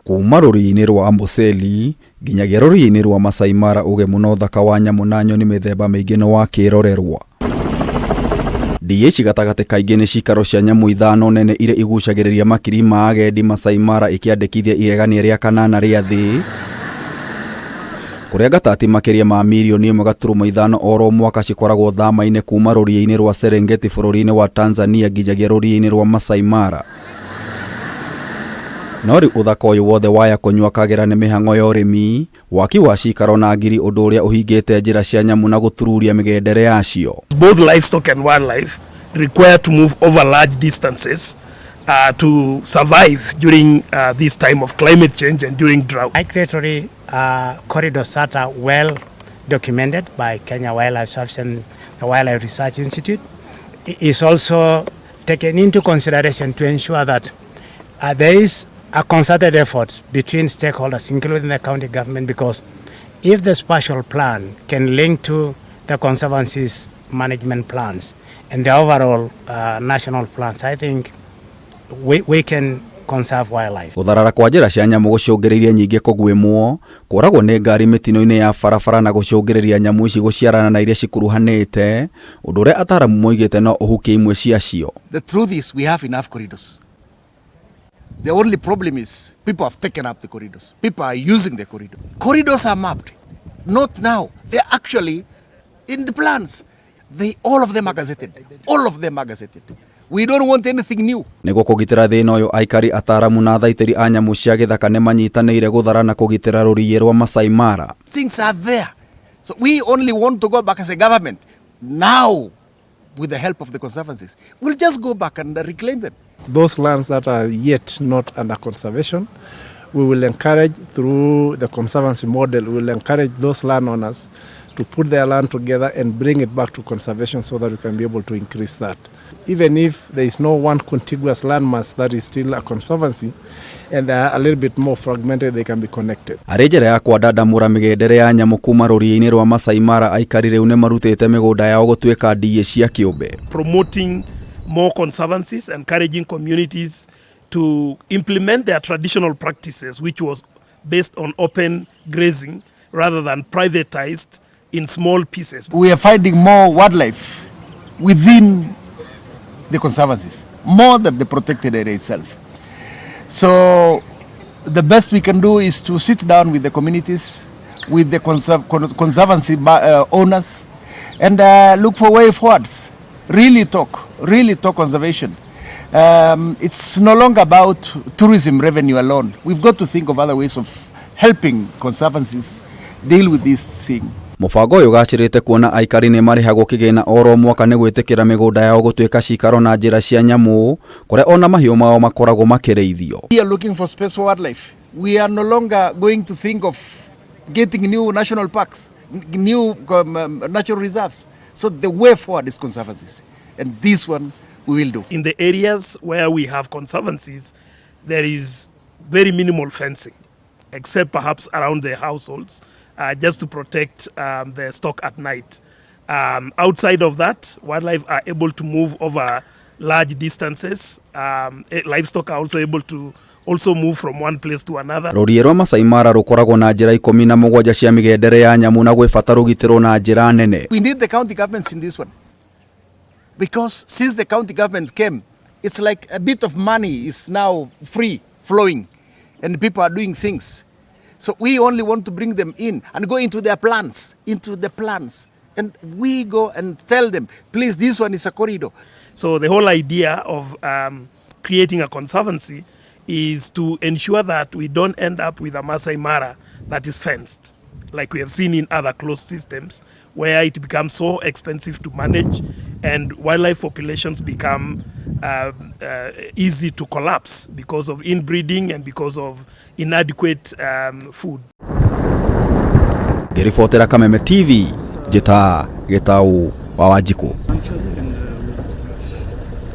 Kuma rũriĩ-inĩ rwa Amboseli nginyagia rũriĩ-inĩ rwa Masai Mara, ũgemu na ũthaka wa nyamũ na nyoni mĩthemba mĩingĩ nĩ wa kĩrorerwa. Ndiĩ ici gatagatĩ kaingĩ nĩ cikaro cia nyamũ ithano nene iria igucagĩrĩria makiri ma agendi, Masai Mara ĩkĩandĩkithia igegania rĩa kanana rĩa thĩ, kũrĩa ngatati makĩria ma mirioni 1.5 oro mwaka cikoragwo thama-inĩ kuma rũriĩ-inĩ rwa Serengeti bũrũri-inĩ wa Tanzania nginyagia rũriĩ-inĩ rwa Masai Mara. No rĩu ũthaka ũyũ wothe waya kũnyua kagera nĩ mĩhang'o ya ũrĩmi, waki wa cikaro na ngiri, ũndũ ũrĩa ũhingĩte njĩra cia nyamũ na gũtururia mĩgendere yacio. Both livestock and wildlife require to move over large distances to survive during this time of climate change and during drought. Migratory corridors that are well documented by Kenya Wildlife Service and the Wildlife Research Institute is also taken into consideration to ensure that there is a concerted effort between stakeholders, including the county government, because if the spatial plan can link to the conservancies management plans and the overall national plans, I think we can conserve wildlife. Gũtharara kwa njĩra cia nyamũ gũcũngĩrĩirie nyingĩ kũguĩmwo, kũragwo nĩ ngari mĩtino-inĩ ya barabara na gũcũngĩrĩria nyamũ ici gũciarana na iria cikuruhanĩte, ũndũ ũrĩa ataramu moigĩte no ũhukie imwe ciacio. The truth is we have enough corridors. The only problem is people have taken up the corridors. People are using the corridor. Corridors are mapped. Not now. They're actually in the plans. All of them are gazetted. All of them are gazetted. We don't want anything new. Nĩguo kũgitĩra thĩna ũyũ, aikari, ataramu na athaitĩri a nyamũ cia gĩthaka nĩ manyitanĩire gũthara na kũgitĩra rũriĩ rwa Masai Mara. Things are there. So we only want to go back as a government now with the help of the conservancies. We'll just go back and reclaim them. Those lands that are yet not under conservation, we will encourage through the conservancy model, we will encourage those landowners to put their land together and bring it back to conservation so that we can be able to increase that. Even if there is no one contiguous landmass that is still a conservancy and they are a little bit more fragmented, they can be connected. Arĩ njĩra ya kwandandamũra mĩgendere ya nyamũ kuma rũriĩ-inĩ rwa Masai Mara, aikari rĩu nĩ marutĩte mĩgũnda yao gũtuĩka ndiĩ cia kĩũmbe. Promoting more conservancies, encouraging communities to implement their traditional practices, which was based on open grazing rather than privatized in small pieces. We are finding more wildlife within the conservancies, more than the protected area itself. So the best we can do is to sit down with the communities, with the conservancy owners, and look for way forwards. Really talk conservation. It's no longer about tourism revenue alone. We've got to think of other ways of helping conservancies deal with this thing. Mũbango ũyũ ũgacĩrĩte kuona aikari nĩ marĩhagwo kĩgĩna oro mwaka nĩ gwĩtĩkĩra mĩgũnda yao gũtuĩka cikaro na njĩra cia nyamũ, kũrĩa ona mahiũ mao makoragwo makĩrĩithio. We are looking for space for wildlife. We are no longer going to think of getting new national parks, new natural reserves. So the way forward is conservancies. And this one we will do. In the areas where we have conservancies, there is very minimal fencing, except perhaps around the households, just to protect the stock at night. Outside of that, wildlife are able to move over large distances. Livestock are also able to also move from one place to another. Rũriĩ rwa Masai Mara rũkoragwo na njĩra 17 cia mĩgendere ya nyamũ na gwĩ bata rũgitĩrwo na njĩra nene. We need the county governments in this one. Because since the county governments came, it's like a bit of money is now free flowing and people are doing things. So we only want to bring them in and go into their plans, into the plans. And we go and tell them, "Please, this one is a corridor." So the whole idea of creating a conservancy is to ensure that we don't end up with a Masai Mara that is fenced, like we have seen in other closed systems, where it becomes so expensive to manage and wildlife populations become easy to collapse because of inbreeding and because of inadequate food. Ngĩribotera Kameme TV, njĩta Gĩtau wa Wanjikũ.